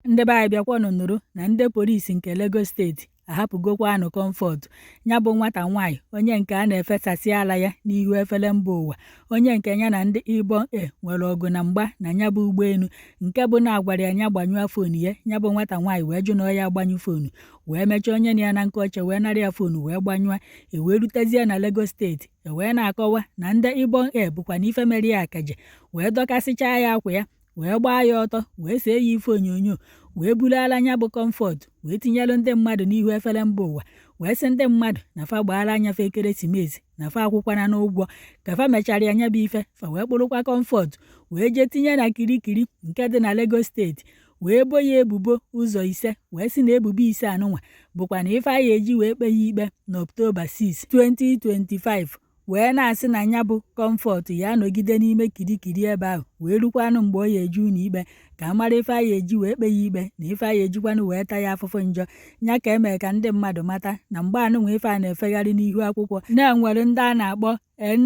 Ndị be anyị, bịakwanụ nụrụ na ndị polisi nke Lagos Steeti ahapụgokwanụ Comfort, ya bụ nwata nwaanyị onye nke a na-efesasị ala ya n'ihu efere mba ụwa, onye nke ya na ndị Ibom Air nwere ọgụ na mgba na ya bụ ụgbọelu, nke bụ na agwara ya ya gbanyụọ phone ya. Ya bụ nwata nwaanyị wee jụ na ọ ya agbanyụ phone, wee mechaa onye na ya na nke oche wee nara ya phone wee gbanyụọ. E wee rutezie na Lagos Steeti, e wee na-akọwa na ndị Ibom Air bụkwa na ife mere ya akaje, wee dọkasịchaa ya akwa ya, wee gbaa ya ọtọ, wee see ya ife onyonyo, wee buru ala anya bụ Comfort wee tinyelu ndị mmadụ n'ihu efere mba ụwa, wee sị ndị mmadụ na fa gbaara anya fa ekeresimesi, na fa akwụkwana n'ụgwọ. Ka fa mechara ya nya bụ ife, fa wee kpụrụkwa Comfort wee jee tinye na Kirikiri nke dị na Lagos Steeti, wee bo ya ebubo ụzọ 5, wee sị na ebubo 5 anụnwa bụkwa na ife a ya eji wee kpe ya ikpe n'Ọktoba 6, 2025, wee na-asị na ya bụ Comfort ya anọgide n'ime Kirikiri ebe ahụ wee rukwanụ mgbe ọ ya eje ụlọ ikpe, ka a mara ife a ya eji wee kpe ya ikpe na ife a ya ejikwanụ wee ta ya afụfụ njọ. Ya ka emee ka ndị mmadụ mata na mgbe anụnwa ife a na-efegharị n'ihu akwụkwọ na-enwere ndị a na-akpọ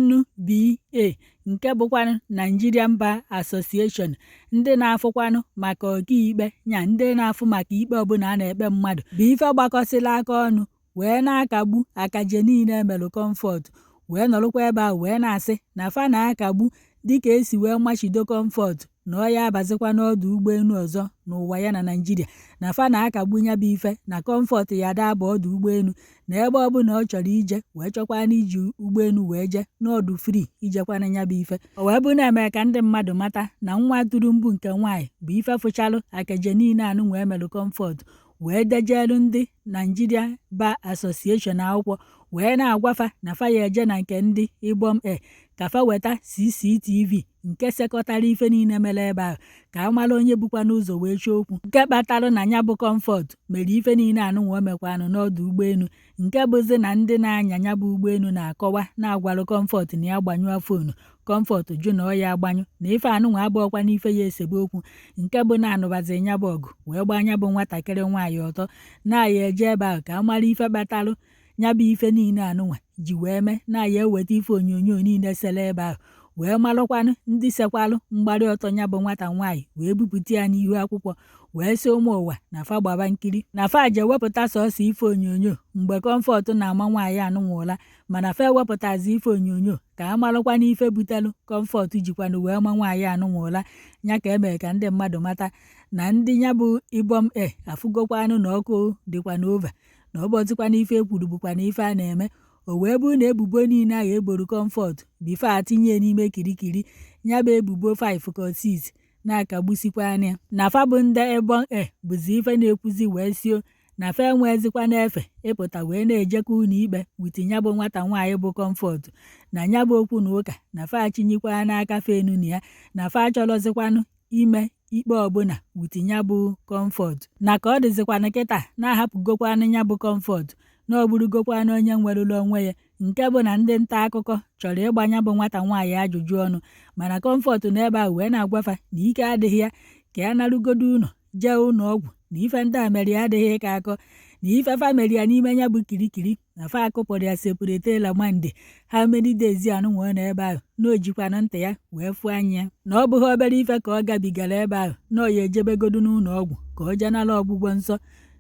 NBA, nke bụkwanụ Nigerian Bar Association, ndị na-afụkwanụ maka ọkaikpe, nya ndị na-afụ maka ikpe ọbụla a na-ekpe mmadụ, bụ ife gbakọsịrị aka ọnụ wee na-akagbu akaje niile emelụ Comfort, wee nọrụkwa ebe ahụ wee na-asị na fa na-akagbu dịka esi wee machido Comfort na ọ ya abazikwa n'ọdụ ụgbọelu ọzọ n'ụwa ya na Naịjirịa, na fa na-akagbu ya bụ ife, na Comfort ya daa-aba ọdụ ụgbọelu, na ebe ọbụla ọ chọrọ ije wee chọkwa n'iji ụgbọelu wee jee n'ọdụ free ijekwana ya bụ ife. O wee bụ na-eme ka ndị mmadụ mata na nwa tụrụ mbụ nke nwaanyị bụ ife fụchalụ akaje niile anụnwa emelụ Comfort, wee dejelu ndị Nigeria Bar Association akwụkwọ, wee na-agwa fa na fa ya eje na nke ndị Ibom Air ka fa weta CCTV nke sekọtara ife niile mere ebe ahụ, ka a mara onye bukwa n'ụzọ wee chọọ okwu nke kpatara na ya bụ Comfort mere ife niile anụnwa o mekwanụ n'ọdụ ụgbọelu, nke bụzi na ndị na-anya ya bụ ụgbọelu na-akọwa na-agwalụ Comfort na ya gbanyụọ phone, Comfort jụ na ọ ya agbanyụ, na ife anụnwa abụọkwa n'ife ya esebe okwu, nke bụ na anụbazi ya bụ ọgụ wee gbaa ya bụ nwatakịrị nwaanyị ọtọ, na-aya eje ebe ahụ ka a mara ife kpatalụ ya bụ ife niile anụnwa ji wee mee, na-aya eweta ife onyonyo niile sere ebe ahụ, wee malụkwanụ ndị sekwalụ mgbarị ọtọ ya bụ nwata nwaanyị, wee bupụta ya n'ihu akwụkwọ, wee sị ụmụ ụwa na fa gbaba nkiri, na fa je wepụta sọsọ ife onyonyo mgbe Comfort na-ama nwaanyị anụnwa ụla, mana fa ewepụtazi ife onyonyo ka a malụkwa n'ife butelụ Comfort jikwanụ wee ma nwaanyị anụnwa ụla. Ya ka emere ka ndị mmadụ mata na ndị ya bụ Ibom Air afụgokwanụ na ọkụ dịkwa n'ova, na ọ bụzikwa n'ife ekwuru bụkwa na ife a na-eme. O wee bụrụ na ebubo niile ahụ eboru Comfort before atinye n'ime Kirikiri, ya bụ ebubo 5 ka 6 na-akagbusikwa anya, na fa bụ ndị Ibom Air bụzi ife na-ekwuzi, wee sio na fa enwezikwa n'efe ịpụta wee na-ejekwa ụlọ ikpe with ya bụ nwata nwaanyị bụ Comfort, na ya bụ okwu na ụka na fa achinyikwa n'aka fa enu na ya, na fa achọrọzikwanụ ime ikpe ọbụla with ya bụ Comfort, na ka ọ dịzikwanụ kịta na-ahapụgokwanụ ya bụ Comfort, na ọ bụrụgokwanụ onye nwerụrụ onwe ya, nke bụ na ndị nta akụkọ chọrọ ịgba ya bụ nwata nwaanyị ajụjụ ọnụ, mana Comfort n'ebe ahụ wee na-agwafa na ike adịghị ya, ka ya narugodo ụlọ jee ụlọ ọgwụ, na ife ndị a mere ya adịghị ịka akọ, na ife fa mere ya n'ime ya bụ Kirikiri, na fa akụpụrụ ya separate remand how many days anụnwa ọ nọ ebe ahụ, na o jikwanụ ntị ya wee fụ anya ya, na ọ bụghị obere ife ka ọ gabigara ebe ahụ, na ọ ya ejebegodu n'ụlọ ọgwụ ka ọ jenara ọgwụgwọ nsọ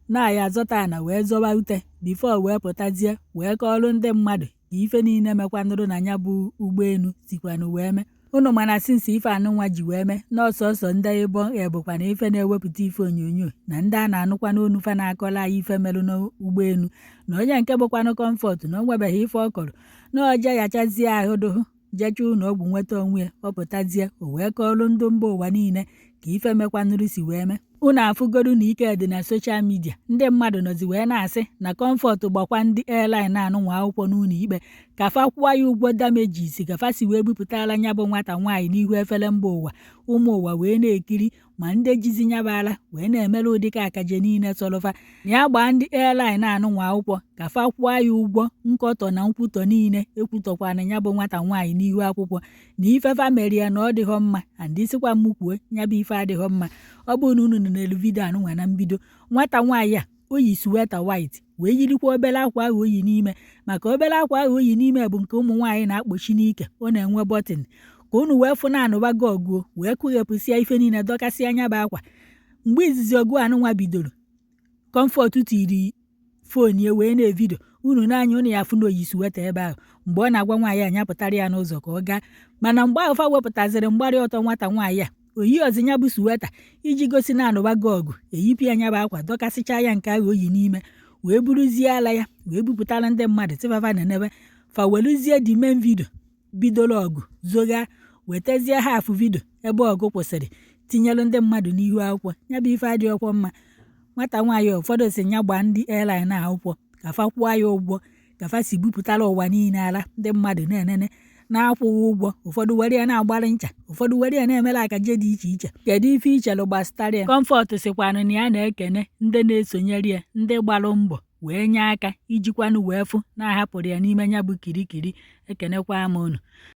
na ya azọta ana wee zọwa ute before wee pụtazie wee kọọrọ ndị mmadụ ka ife niile mekwanụrụ na ya bụ ụgbọelu sikwanụ wee mee. Unu mana since ife anụnwa ji wee mee, n'ọsọsọ ndị Ibom Air bụkwa na ife na-ewepụta ife onyonyo na ndị a na-anụkwa n'onu fa na-akọrọ anyị ife merụ n'ụgbọelu, na onye nke bụkwanụ Comfort na o nwebeghị ife ọ kọrọ, na oje yachazie ahụ dụhụ jecha ụlọ ọgwụ nweta onwe ya, ọ pụtazie o wee kọọrọ ndị mba ụwa niile ka ife mekwanụrụ si wee mee. Unu afụgodu na ike dị na social media, ndị mmadụ nọzi wee na-asị na Comfort gbakwa ndị airline anụnwa akwụkwọ n'ụlọ ikpe ka fa kwụọ ya ụgwọ damages ka fa si wee bupụtara ya bụ nwata nwaanyị n'ihu efere mba ụwa, ụmụ ụwa wee na-ekiri, ma ndị jizi nyaba ala wee na-emere ụdịka akaje niile sọrọfa, na ya gbaa ndị airline anụnwa akwụkwọ ka fa kwụọ ya ụgwọ nkọtọ na nkwutọ niile ekwutọkwana ya bụ nwata nwaanyị n'ihu akwụkwọ, na ife fa mere ya na ọ dịghọ mma. And isikwa m kwuo, ya bụ ife adịghọ mma. Ọ bụrụ na unu nenelu video anụnwa na mbido, nwata nwaanyị a o yi sweater white, wee yirikwa obere akwa ahụ o yi n'ime, maka obere akwa ahụ o yi n'ime bụ nke ụmụ nwaanyị na-akpọchi n'ike, ọ na-enwe button, ka unu wee fụ na anụbago ọgụo wee kụghepụsịa ife niile, dọkasịa anya bụ akwa. Mgbe izizi ọgụ anụnwa bidoro, Comfort tiri phone ya wee na-evideo. Unu n'anya, unu ya afụ na oyi sweater ebe ahụ mgbe ọ na-agwa nwaanyị a nyapụtara ya n'ụzọ ka ọ gaa. Mana mgbe ahụ fa wepụtaziri mgbarị ọtọ nwata nwaanyị a, oyi ọzi ya bụ sweater iji gosi na anụbago ọgụ, eyipụ ya nya bụ akwa, dọkasịcha ya nke ahụ oyi n'ime, wee buruzie ala ya wee bupụtara ndị mmadụ tịfafa nenebe. Fa weluzie the main video bidoro ọgụ zogha, wetazie half video ebe ọgụ kwụsịrị, tinyelu ndị mmadụ n'ihu akwụkwọ. Ya bụ ife adịghị ọkwọ mma. Nwata nwaanyị, ụfọdụ si ya gbaa ndị airline akwụkwọ ka fa kwụọ ya ụgwọ ka fa si bupụtara ụwa niile ala ndị mmadụ na-enene na-akwụghị ụgwọ. Ụfọdụ were ya na-agbalị ncha, ụfọdụ were ya na-emere akaje dị iche iche. Kedu ife ichelụ gbasara ya? Comfort sịkwanụ na ya na-ekene ndị na-esonyere ya, ndị gbalụ mbọ wee nye aka ijikwanụ wee fụ na-ahapụrụ ya n'ime ya bụ kirikiri. Ekenekwa m unu.